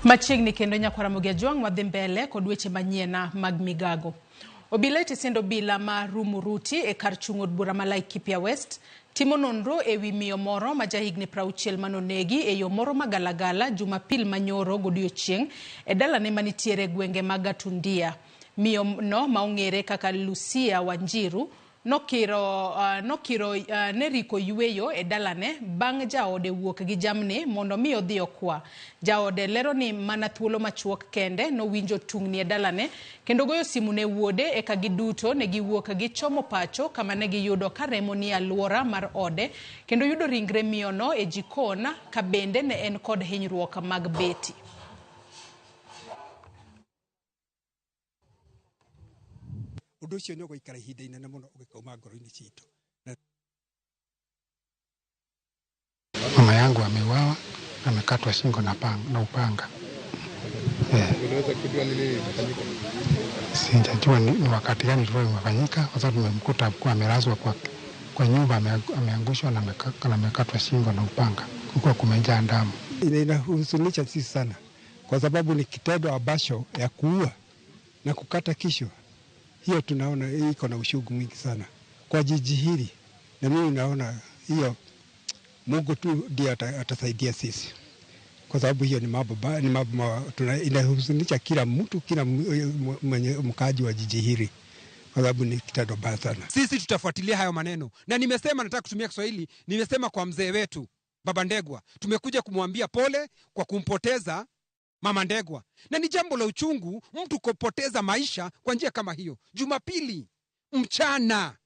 Machiegni kendo Nyakwaramogi Ajwang' wadhi mbele kod weche manyien mag migago. Obila e tesend obila ma Rumuruti e kar chung' od bura ma Laikipia West timo nonro e wi miyo moro ma jahigni 60 manonegi e yo moro magalagala Jumapil manyoro godiochieng' e dalane manitiere e gwenge mag Gatundia. Miyo no ma ong'ere kaka Lucia Wanjiru nokiro nokiro ne riko yueyo e dalane bang' jaode wuok gi jamni mondo mi odhi okwa. Jaode lero ni mana thuolo machuok kende nowinjo tungni e dalane kendo goyo simu ne wuode eka giduto ne giwuok gichomo pacho kama ne giyudo ka remo nie aluora mar ode kendo yudo ringre miyono e jikon ka bende ne en kod hinyruok mag beti. Ũndũ ũcio nĩ ũgũikara ihinda inene mũno ũgĩkauma ngoro-inĩ citũ. Mama yangu ameuawa, amekatwa shingo na, na upanga. Unaweza kujua ni nini ilifanyika? Sijajua ni wakati gani ilikuwa imefanyika, kwa sababu tumemkuta kuwa amelazwa kwa nyumba, ameangushwa na amekatwa shingo na upanga, kukiwa kumejaa damu. Inahuzunisha sisi sana, kwa sababu ni kitendo ambacho ya kuua na kukata kichwa. Hiyo tunaona iko na uchungu mwingi sana kwa jiji hili, na mimi naona hiyo Mungu tu ndiye atasaidia sisi, kwa sababu hiyo ni mambo ni mambo inahuzunisha kila mtu, kila mwenye mkaaji wa jiji hili, kwa sababu ni kitendo baya sana. Sisi tutafuatilia hayo maneno, na nimesema nataka kutumia Kiswahili. Nimesema kwa mzee wetu Baba Ndegwa, tumekuja kumwambia pole kwa kumpoteza Mama Ndegwa, na ni jambo la uchungu mtu kupoteza maisha kwa njia kama hiyo. Jumapili mchana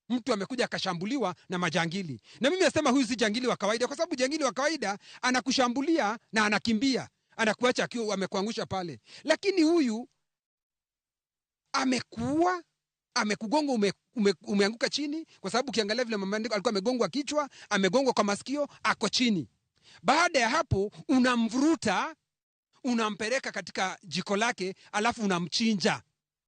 mtu amekuja akashambuliwa na majangili, na mimi nasema huyu si jangili wa kawaida, kwa sababu jangili wa kawaida anakushambulia na anakimbia, anakuacha akiwa amekuangusha pale, lakini huyu amekuua, amekugonga, umeanguka chini, kwa sababu ukiangalia vile Mama Ndegwa alikuwa amegongwa kichwa, amegongwa kwa masikio, ako chini. Baada ya hapo unamvuruta, unampeleka katika jiko lake, alafu unamchinja.